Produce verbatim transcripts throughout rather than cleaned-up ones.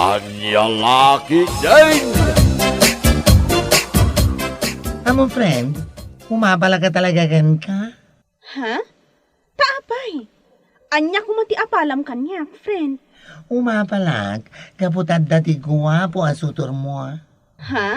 Ania la ketdin? Amo, friend, umapalaka talaga kenka? Ha? Ta apay? Ania koma ti apalam kaniak, friend? Umapalak, gapu ta adda ti guapo a sutormo. Ha?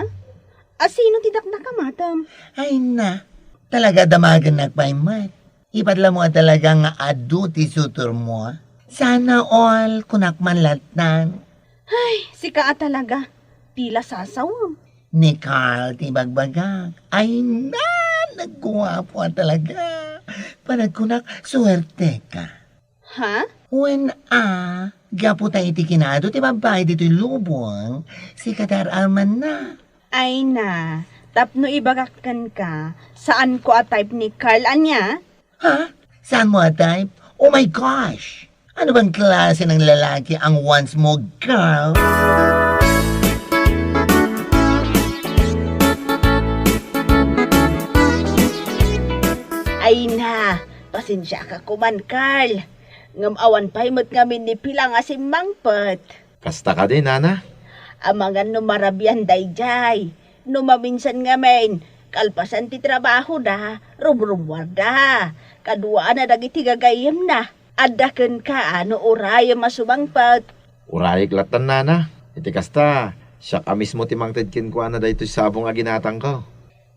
A sino ti dakdakamatem? Ay na, talaga damagennak pay met. Ipadla mo a talaga nga adu ti sutormo. Sana all, kunak man lattan. Ay, sika a talaga. Tila sasawem. Ni Carl ti bagbagak. Ay na, nagguapo a talaga. Panagkunak, suerteka. Ha? Wen a, gapu ta iti kinaadu ti babbai ditoy lubong, sika ti ar-armanna. Ay na, tapno ibagak kenka, saanko a type ni Carl ania? Ha? Saanmo a type? Oh my gosh! Ano bang klase ng lalaki ang wants mo, girl? Ay na, pasensiaka koman, Carl. Ngem awan pay met ngamin ni Pilang a simmangpet. Kasta kadi, nana? Amangan no marabian daydiay. No maminsan ngamin, kalpasan ti trabahoda, rumrummuarda. Kaduana dagiti gagayyemna. Adda kenka a no urayem a sumangpet. Urayek lattan, nana. Iti kasta, siak a mismo ti mangted kenkuana daytoy sabong a ginatangko.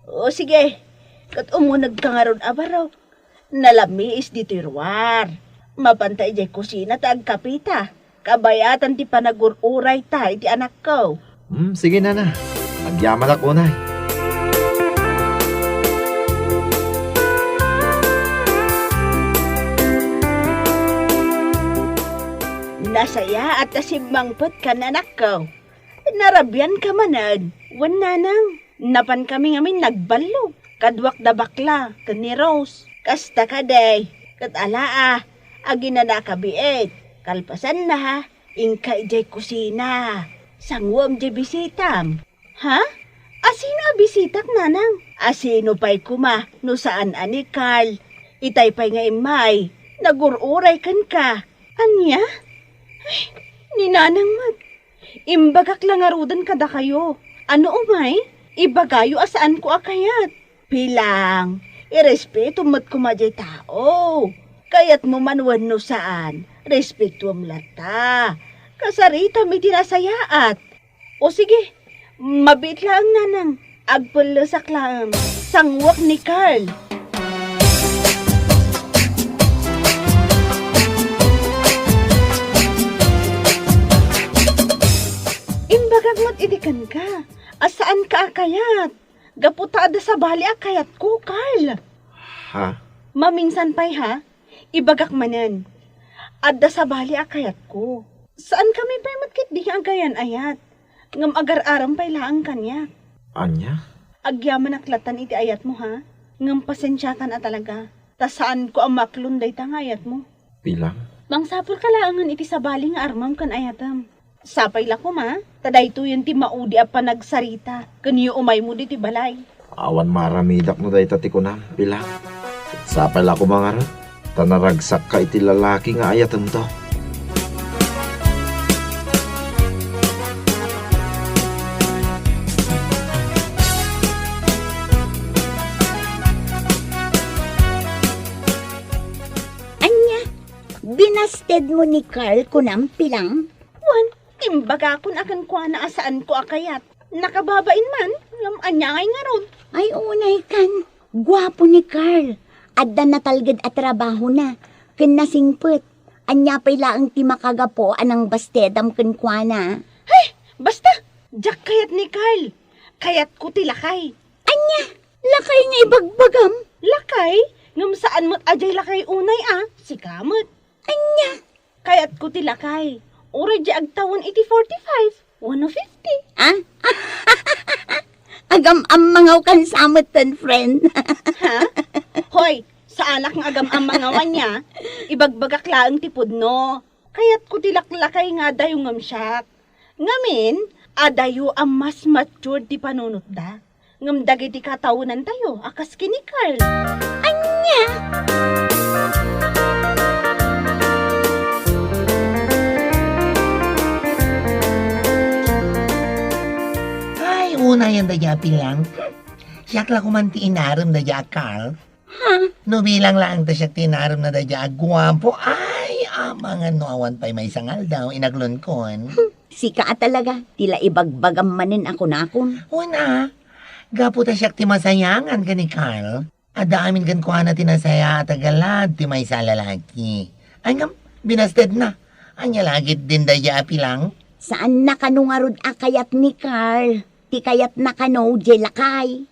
O sige, ket umunegka ngarud a barok. Nalamiis ditoy ruar. Mapanta idiay kusina ta agkapeta. Kabayatan ti panagur-urayta iti anakko. Hmm, sige, nana. Agyamanak unay. Nasayaat a simmangpetka, anakko. Narabianka manen. Wen, nanang, napankami ngamin nagballog. Kaduak da bakla ken ni Rose. Kasta kadi, ket ala a, aginanaka biit. Kalpasanna, inka idiay kusina. Sanguem diay bisitam. Ha? A sino a bisitak, nanang? A sino pay koma no saan a ni Carl? Itay pay nga immay, nagur-uray kenka. Ania? Ay, ni nanang met. Imbagak la ngaruden kadakayo. Ano umay? Ibagayo a saanko a kayat. Pilang, irespetom met koma diay tao. Kayatmo man wenno saan, respetoem latta. Kasaritam iti nasayaat. O sige, mabiit laeng, nanang. Agpellesak laeng. Sanguek ni Carl. Imbagak met idi kenka a saanka a kayat. Gapu ta adda sabali a kayatko, Carl. Ha? Maminsan pay, ha? Ibagak manen. Adda sabali a kayatko. Saankami pay met ketdi nga agayan-ayat. Ngem agar-arem pay laeng kaniak. Ania? Agyamanak lattan iti ayatmo, ha? Ngem pasensiakan a talaga. Ta saanko a maklon dayta nga ayatmo. Pilang? Mangsapulka laengen iti sabali nga armem ken ayatem. Sapay la koma, ta daytoyen ti maudi a panagsarita, ken yo umaymo ditoy balay. Awan maaramidak no dayta ti kunam, Pilang. Sapay la koma ngarud, ta naragsakka iti lalaki nga ayatemto. Ania, binastedmo ni Carl kunam, Pilang? Wen, imbagakon a kenkuana a saanko a kayat. Nakababain man, ngem ania ngay ngarud? Ay, unay kan. Guapo ni Carl. Adda natalged a trabahona. Ken nasingpet. Ania pay laeng ti makagapu a nangbastedam kenkuana? Hay! Basta! Diak kayat ni Carl. Kayatko ti lakay. Ania? Lakay nga ibagbagam? Lakay? Ngem saan met a diay lakay unay a. Sika met. Ania? Kayatko ti lakay. Uray diay agtawen iti forty-five, one fifty. Ah? Agam-ammangaw kan sa metten, friend. Ha? Hoy, saanak nga agam-ammangaw ania. Ibagbagak laeng ti pudno. Kayatko ti laklakay nga adayo ngem siak. Ngamin, adayo a mas mature ti panunotda. Ngem dagiti katawenantayo a kas ken ni Carl. Ania? Daydiay a Pilang, siak la koma ti inarem daydiay a Carl. Ha? No bilang laeng ta siak ti inarem na daydiay a guapo, ay, amangan no awan pay maysa nga aldaw, inaglunkon. Sika a talaga, ti la ibagbagam manen a kunakon. Wen a, gapu ta siak ti masayangan ken ni Carl. Adda amin kenkuana ti nasayaat a galad ti maysa a lalaki. Ay ngem, binastedna. Ania la ketdin daydiay a Pilang? Saanna kano ngarud a kayat ni Carl. Ti kayatna kano, diay lakay.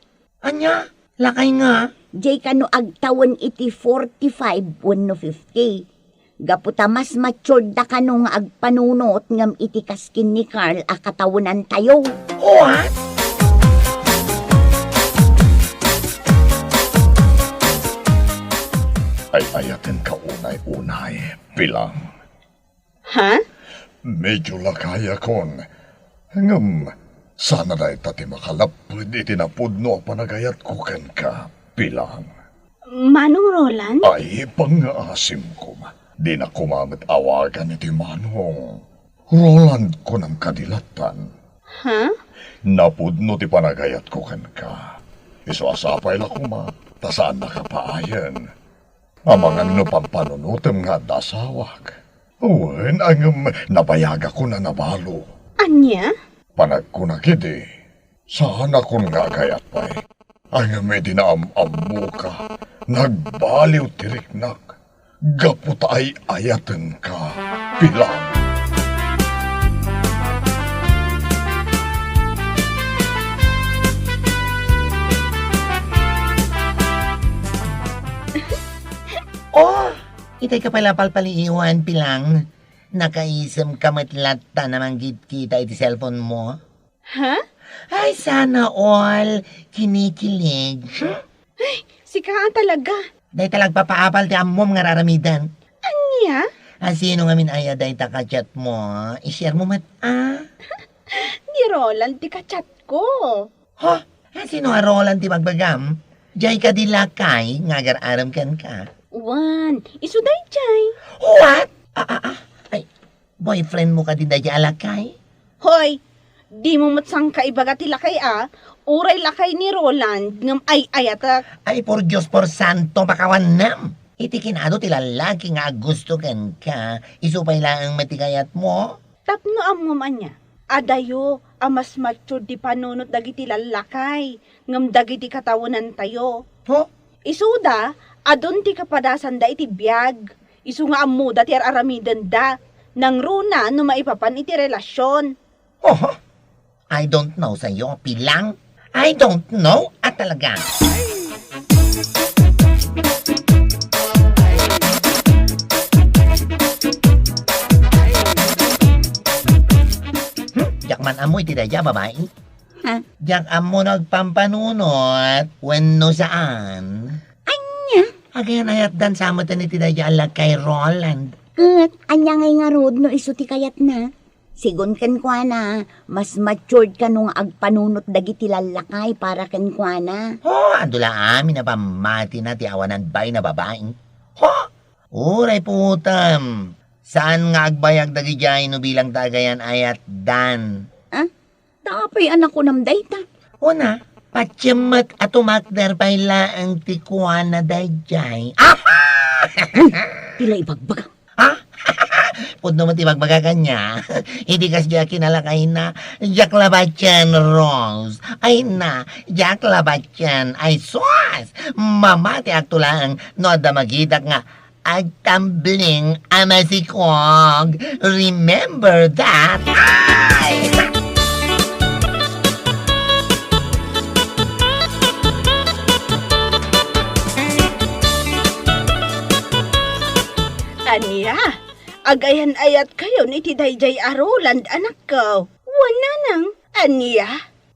Ania? Lakay nga? Diay kano agtawen iti forty-five wenno fifty. Gapu ta mas matured da kano nga agpanunot ngem iti kas ken ni Carl a katawenantayo. What? Ay-ayatenka unay-unay, Pilang. Ha? Medyo lakayakon. Ngem, saan a dayta ti makalapped iti napudno a panagayatko kenka, Pilang. Manong Roland? Ay, pangngaasim koma. Dinak koma met awagan iti manong. Roland, kunam kadi lattan. Ha? Napudno ti panagayatko kenka. Isu a sapay la koma, ta saannaka paayen. Amangan no pampanunotem nga adda asawak. Wen, ngem nabayagakon a nabalo. Ania? Panagkunak idi, saanakon nga agayat pay. Ngem idi naam-ammoka, nagbaliw ti riknak, gapu ta ay-ayatenka, Pilang. Oh, itay ka pala palpaliiwan, Pilang. Nakaisemka met latta a mangkitkita iti cellphone mo? Ha? Ay, sana all. Kinikilig. Ay, sika a talaga. Dayta la agpapaapal ti ammom nga ar-aramiden. Ania? A, sino ngamin aya dayta ka-chat mo? I-share mo met, a? Ni Roland ti ka-chat ko. Ha? A, sino a Roland ti bagbagam? Diay kadi lakay nga agar-arem kenka? Wen, isu daydiay. What? A, a, a. Ay, boyfriend mo kadi daydiay a lakay? Hoy, dimo met sangka ibaga ti lakay a, uray lakay ni Roland ngem ay-ayatek. Ay, por Dios, por santo, pakawanam! Iti kinado ti lallaki nga aggusto kenka, isu pay laeng met ti kayatmo? Tapno ammom ania, adayo a mas matured ti panunot dagiti lallakay ngem dagiti katawenantayo. Huh? Isuda, adun ti kapadasanda iti biag. Isu nga ammoda ti ar-aramidenda. Nangruna no maipapan iti relasion. Oho. I don't know sayo, Pilang. I don't know a talaga. Hmm? Diak man ammo iti daydiay a babai. Ha? Diak ammo no agpampanunot wenno saan. Ania? Agayan-ayatdan sa met iti daydiay a lakay, Roland. Ket, ania ngay ngarud no isu ti kayatna? Sigun kenkuana, mas matured kano nga agpanunot dagiti lallakay para kenkuana. Oh, adu la amin a pammatina ti awanan bain a babai. Ho! Uray puotem, saan nga agbayag dagidiay no bilang ta agayan-ayatdan. Ah? Ta apay a nakunam dayta? Una, patiem met a tumakder pay laeng ti kuana daydiay. Uy! Ti la ibagbaga. Ha? Pudno met ti ibagbaga kaniak. Idi kasdiay a kinalakayna, diak labat ken Rose. Ay na, diak labat ken. Ay sus! Mamatiakto laeng no adda magitak nga agtambling a masikog. Remember that. Ay! Ania? Agayan-ayatkayon iti daydiay a Roland, anakko? Wen, nanang. Ania?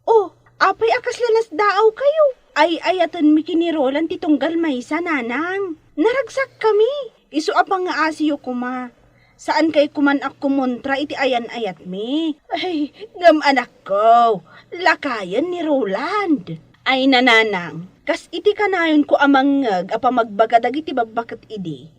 Oh, apay a kasla nasdaawkayo? Ay-ayatenmi ken ni Roland ti tunggal maysa, nanang. Naragsakkami. Isu a pangngaasiyo koma. Saankay koman a kumontra iti ayan-ayatmi. Ay, ngem anakko, lakayen ni Roland. Ay, nanang, kas iti kanayonko a mangngeg a pamagbaga dagiti babbaket idi,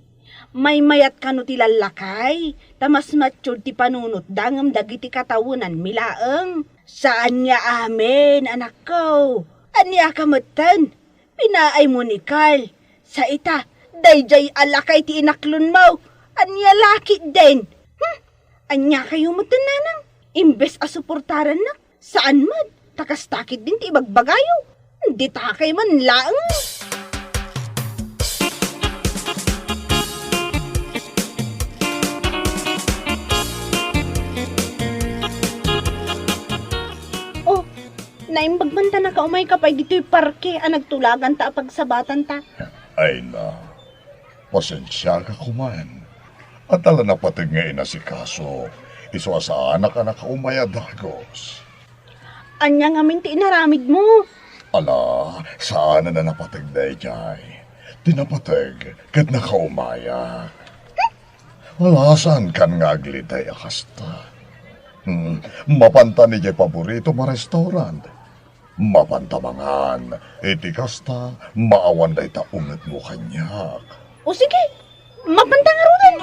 Maymayat kano ti lallakay, ta mas mature ti panunotda ngem dagiti katawenanmi laeng. Saan nga amin, anakko. Ania ka metten? Pinaaymo ni Carl. Sa ita, daydiay a lakay ti inaklonmo. Ania la ketdin? Hmm? Ania kayo metten, nanang? Imbes a suportarannak, saan met? Ta kasta ketdin ti ibagbagayo. Ditakay man laeng. Oh, naimbag man ta nakaumay ka pay ditoy parke a nagtulaganta a pagsabatanta. Ay na, pasensiaka koman. Adda la napateg nga inasikaso, isu a saanak a nakaumay a dagus. Ania ngamin ti inaramidmo? Ala, saanen a napateg daydiay. Ti napateg ket nakaumayak. Ala, saankan nga aglitay a kasta. Hmm, mapanta idiay paboritom a restaurant. Mapanta mangan, iti kasta, maawan dayta ungetmo kaniak. O sige, mapanta ngaruden.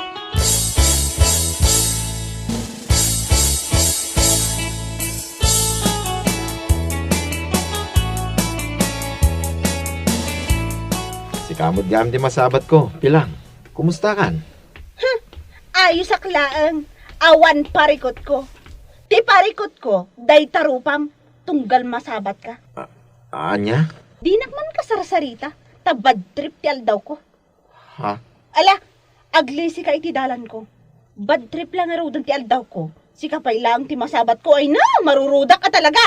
Sika met gayam ti masabatko, Pilang. Kumustakan? Huh, ayosak laeng. Awan parikutko. Ti parikutko, dayta rupam, tunggal masabatka. A-, ania? Dinak man kasarsarita, ta bad trip ti aldawko. Ha? Ala, aglisika iti dalanko. Bad trip la ngaruden ti aldawko. Sika pay laeng ti masabatko, ay na, marurudak a talaga!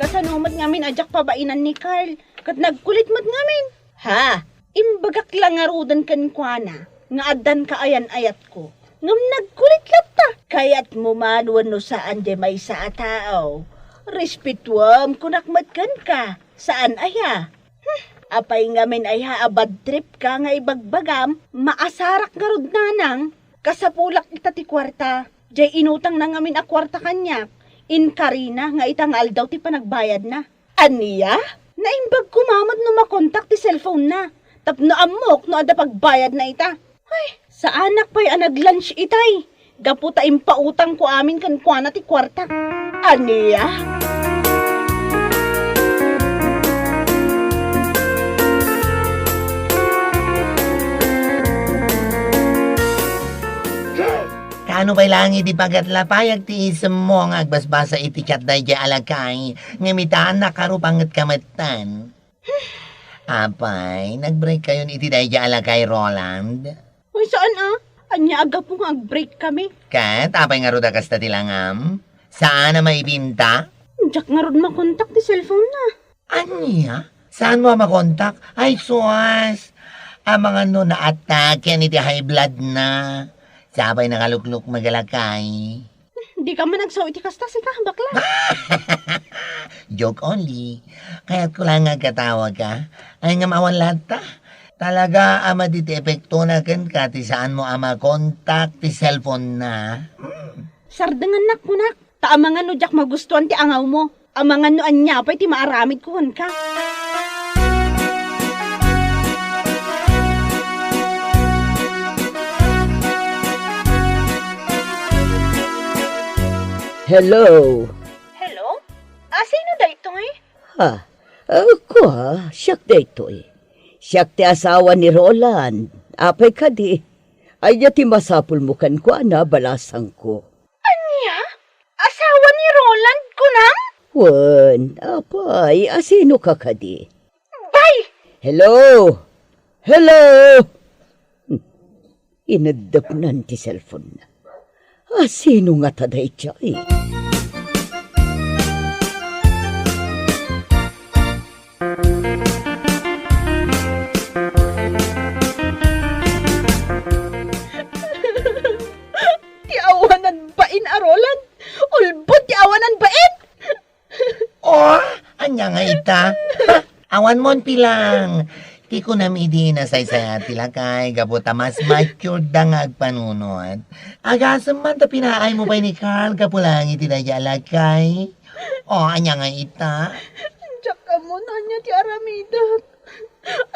Kasano met ngamin a diak pabainan ni Carl? Ket nagkulit met ngamin. Ha? Imbagak la ngaruden kenkuana nga addan kaayan-ayatko. Ngem nagkulit latta. Kayatmo man wenno saan ti maysa a tao, respetuem, kunak met kenka. Saan aya? Hmm, apay ngamin aya a bad trip ka nga ibagbagam? Maasarak ngarud, nanang. Kasapulak ita ti kuarta. Diay inutangna ngamin a kuarta kaniak, inkarina nga ita nga aldaw ti panagbayadna. Ania? Naimbag koma met no makontak ti cellphone-na, tapno ammok no adda pagbayadna ita. Ay, saanak pay a nag-lunch itay, gapu ta impautangko amin kenkuana ti kuarta. Ania? Kaano pay laeng iti pagatla pay agtiisemmo nga agbasbasa iti chat daydiay a lakay, ngem ita, nakarupangetka metten? Apay, nag-break kayon iti daydiay a lakay, Roland? Uy, saan a? Ania a gapu nga ag-break kami? Ket apay ngarud a kasta ti langam? Saan a maibinta? Diak ngarud makontak ti cellphone-na. Ania? Saanmo a makontak? Ay, sus! Amangan no na-attack-en iti high blood-na. Sapay nakaluklukmeg a lakay. Dika man agsao iti kasta, sika, bakla. Joke only. Kayatko laeng nga agkatawa ka. Ay, ngem awan latta. Talaga a madi ti epektona kenka ti saanmo a makontak ti cellphone-na. Sardengannak, kunak. Ta amangan no diak magustuan ti angawmo. Amangan no ania pay ti maaramidko kenka. Hello? Hello? A, sino daytoy? Ha? Ah, kua, siak daytoy. Siak ti asawa ni Roland. Apay kadi? Ania ti masapulmo kenkuana, balasangko? Ania? Asawa ni Roland, kunam? Wen, apay, asino ka kadi? Bay! Hello? Hello? Hmm. Ineddepnan ti cellphone-na. Asino ngata daydiay? Ti awanan bain a Roland! Ulbod ti awanan bain! Oh, ania nga ita? Ha? Awan mon, Pilang. Ti kunam idi nasaysayat ti lakay, gapu ta mas matured da nga agpanunot. Agasem man ta pinaaymo pay ni Carl, gapu laeng iti daydiay a lakay. O, ania nga ita? Diak ammo no ania ti aramidek.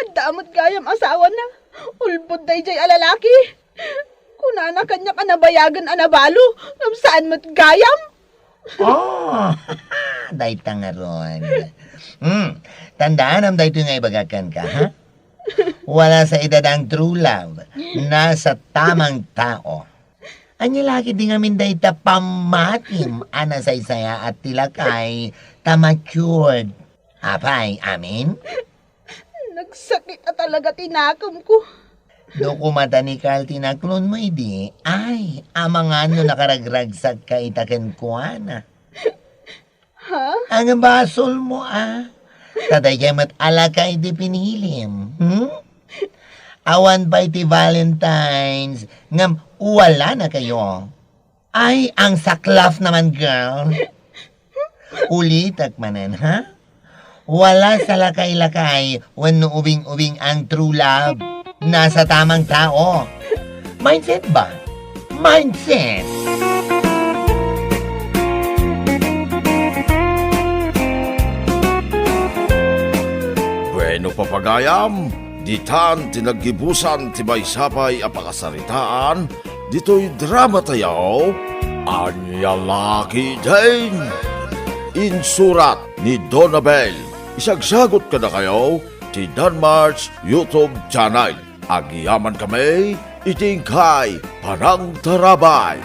Adda met gayam asawana. Ulbod daydiay a lalaki. Kunana kaniak a nabayagen a nabalo, ngem saan met gayam. Oh, dayta ngarud. Hmm, tandaanam daytoy nga ibagak kenka, ha? Wala sa idad ang true love, nasa tamang tao. Ania la ketdi ngamin dayta pammatim a nasaysayaat ti lakay ta matured. Apay, amin? Nagsakit a talaga ti nakemko. No kumata ni Carl ti naklonmo idi, ay, amangan no nakaragragsakka ita kenkuana. Ha? Ang basolmo, a. Ta daydiay met a lakay ti pinilim, hmm? Awan pay ti Valentine's, ngem walanakayo. Ay, ang saklaf naman, girl. Ulitek manen, ha? Wala sa lakay-lakay wenno ubing-ubing ang true love. Nasa tamang tao. Mindset ba? Mindset! Bueno, papagayam, ditan ti naggibusan ti maysa pay a pakasaritaan ditoy drama tayo, Ania La Ketdin? Insurat ni Donabel. Isagsagut kadakayo ti Danmar's YouTube channel. Agyaman kami iti inkay panangtarabay.